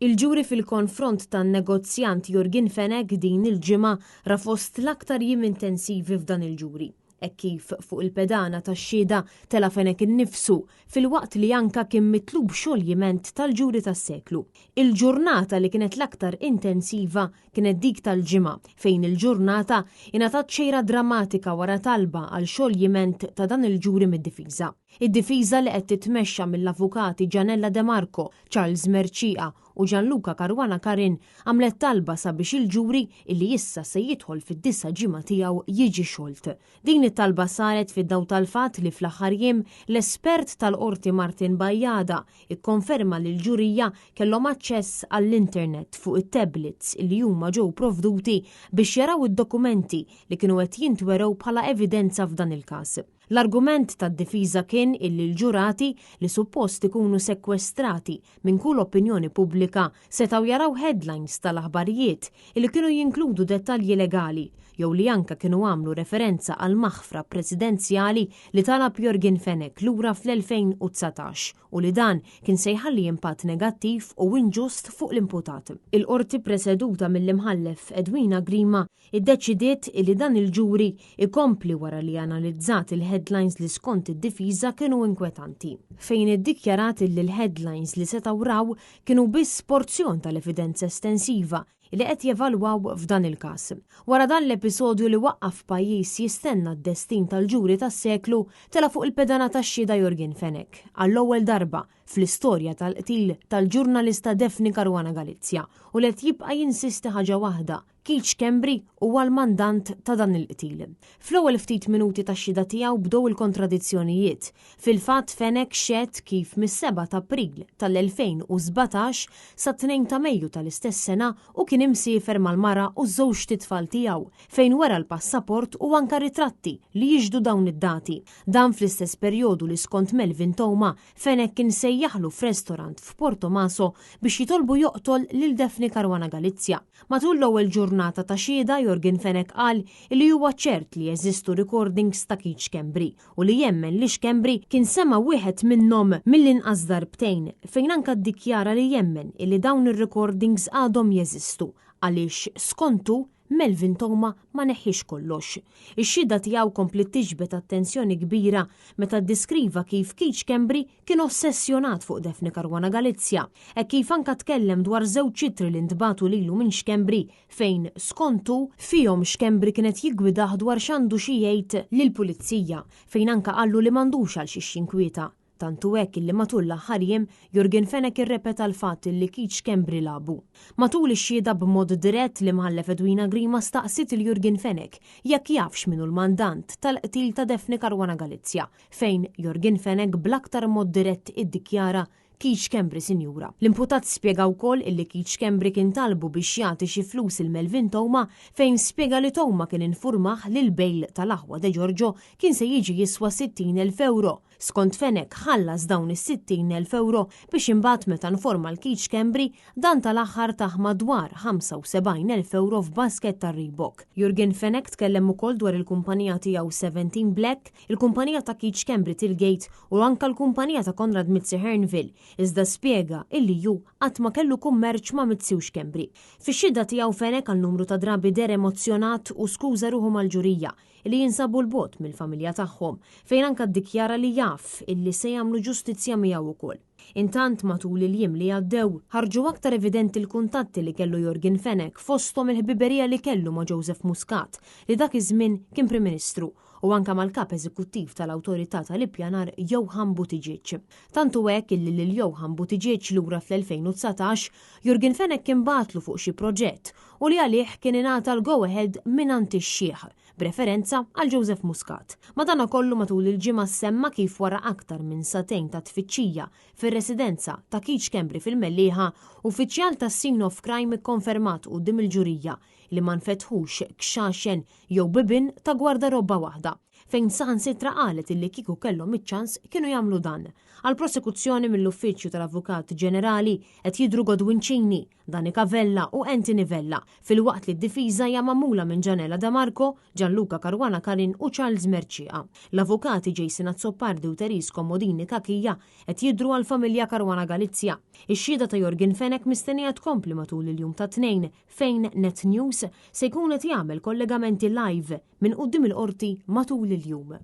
Il-ġuri fil-konfront tan-negozjant Yorgen Fenech din il-ġimgħa ra fost l-aktar jiem intensivi f'dan il-ġuri. Hekk kif fuq il-pedana tax-xhieda tela' Fenech innifsu filwaqt li anka kien mitlub xoljiment tal-ġuri tas-seklu. Il-ġurnata li kienet l-aktar intensiva kienet dik tal-Ġimgħa fejn il-ġurnata ingħatat xejra drammatika wara talba għal xoljiment ta' dan il-ġuri mid-difiża. Id-difiża li qed titmexxa mill-avukati Gianella De Marco, Charles Mercieca u Gianluca Caruana Karin għamlet talba sabiex il-ġuri illi issa se jidħol fid-disa' ġimgħa tiegħu jiġi xolt. Din it-talba saret fid-dawl tal-fatt li fl-aħħar jiem l-espert tal-Qorti Martin Bajada ikkonferma li l-ġurija kellhom aċċess għall-internet fuq it-tablets illi huma ġew provduti biex jaraw id-dokumenti li kienu qed jintwerew bħala evidenza f'dan il-każ. L-argument tad-difiża kien illi l-ġurati, li suppost ikunu sekwestrati minn kull opinjoni pubblika, setgħu jaraw headlines tal-aħbarijiet illi kienu jinkludu dettalji legali jew li anke kienu għamlu referenza għall-maħfra presidenzjali li talab Yorgen Fenech lura fl-2019 u li dan kien se jħalli impatt negattiv u inġust fuq l-imputat. Il-Qorti preseduta mill-Imħallef Edwina Grima iddeċidiet li dan il-ġuri ikompli wara li analizzat il-headlines li skont id-difiża kienu inkwetanti. Fejn iddikjarat li l-headlines li setgħu raw kienu biss porzjon tal-evidenza estensiva li qed jevalwaw f'dan il-każ. Wara dan l-episodju li waqqaf pajjiż jistenna d-destin tal-ġuri tas-seklu, tela' fuq il-pedana tax-xhieda Yorgen Fenech għall-ewwel darba fl-istorja tal-qtil tal-ġurnalista Daphne Caruana Galizia u li qed jibqa' jinsisti ħaġa waħda: Keith Schembri huwa l-mandant ta' dan il-qtil. Fl-ewwel ftit minuti tax-xhieda tiegħu bdew il-kontradizzjonijiet. Fil-fatt Fenech xehed kif mis-7 ta' April tal-2017 sat-2 ta' Mejju tal-istess sena u kien imsiefer mal-mara u ż-żewġt itfal tiegħu fejn wera l-passaport u anka ritratti li jixhdu dawn id-dati. Dan fl-istess perjodu li skont Melvin Theuma Fenech kien sejjaħlu f'restorant f'Portomaso biex jitolbu joqtol lil Daphne Caruana Galizia. Matul l-ewwel ġurnata ta' xhieda Yorgen Fenech qal li huwa ċert li jeżistu recordings ta' Keith Schembri u li jemmen li Schembri kien sema' wieħed minnhom mill-inqas darbtejn fejn anka ddikjara li jemmen illi dawn ir-recordings għadhom jeżistu għaliex skontu Melvin Theuma ma neħħiex kollox. Ix-xhieda tiegħu kompliet tiġbed attenzjoni kbira meta ddiskriva kif Keith Schembri kien ossessjonat fuq Daphne Caruana Galizia, hekk kif anka tkellem dwar żewġ ittri li ntbagħtu lilu minn Schembri fejn, skontu, fihom Schembri kien qed jiggwidah dwar x'għandu xi jgħid lill-Pulizija, fejn anka qallu li m'għandux għal xiex jinkwieta. Tant hu hekk illi matul l-aħħar jiem Yorgen Fenech irrepeta l-fatt illi Keith Schembri lagħbu. Matul ix-xhieda b'mod dirett l-Imħallef Edwina Grima staqsiet 'il Yorgen Fenech jekk jafx min hu l-mandant tal-qtil ta' Daphne Caruana Galizia fejn Yorgen Fenech bl-aktar mod dirett iddikjara Keith Schembri sinjura. L-imputat spjega wkoll illi Keith Schembri kien talbu biex jagħti xi flus 'il Melvin Theuma fejn spjega li Theuma kien infurmah li l-bail tal-aħwa De Giorgio kien se jiġi jiswa 60,000 ewro. Skont Fenech ħallas dawn is-60,000 ewro biex imbagħad meta nforma 'l Keith Schembri dan tal-aħħar tah madwar 75,000 ewro f'basket tar-Reebok. Yorgen Fenech tkellem ukoll dwar il-kumpanija tiegħu 17 Black, il-kumpanija ta' Keith Schembri Tillgate u anka l-kumpanija ta' Konrad Mizzi Hearnville, iżda spjega illi hu qatt ma kellu kummerċ ma' Mizzi u Schembri. Fix-xhieda tiegħu Fenech għal numru ta' drabi deher emozzjonat u skuża ruħu mal-ġurija illi jinsabu 'l bogħod mill-familja tagħhom, fejn anka ddikjara li jaf illi se jagħmlu ġustizzja miegħu wkoll. Intant matul il-jiem li għaddew, ħarġu aktar evidenti l-kuntatti li kellu Yorgen Fenech fosthom il-ħbiberija li kellu ma' Joseph Muscat li dak iż-żmien kien Prim Ministru u anka mal-Kap Eżekuttiv tal-Awtorità tal-Ippjanar Johann Buttigieg. Tant hu hekk illi lil Johann Buttigieg lura fl-2019, Yorgen Fenech kien bagħatlu fuq xi proġett u li għalih kien ingħata l-go ahead mingħand ix-xiħ, b'referenza għal Joseph Muscat. Madankollu matul il-ġimgħa ssemma kif wara aktar minn sagħtejn ta' tfittxija fir-residenza ta' Keith Schembri fil-Mellieħa, uffiċjal tas-scene of crime ikkonfermat quddiem il-ġurija li ma nfetħux kxaxen jew bibien ta' gwardarobba waħda. fejn saħansitra qalet illi kieku kellhom iċ-ċans kienu jagħmlu dan. Għall-prosekuzzjoni mill-Uffiċċju tal-Avukat Ġenerali qed jidhru Godwin Cini, Danica Vella u Anthony Vella, filwaqt li d-difiża hija magħmula minn Gianella De Marco, Gianluca Caruana Karin u Charles Mercieca. L-avukati Jason Azzopardi u Therese Comodini Cachia qed jidhru għall-familja Caruana Galizia. Ix-xhieda ta' Yorgen Fenech mistennija tkompli matul il-jum tat-Tnejn fejn Net News se jkun qed jagħmel kollegamenti live minn quddiem il-Qorti matul il-jum.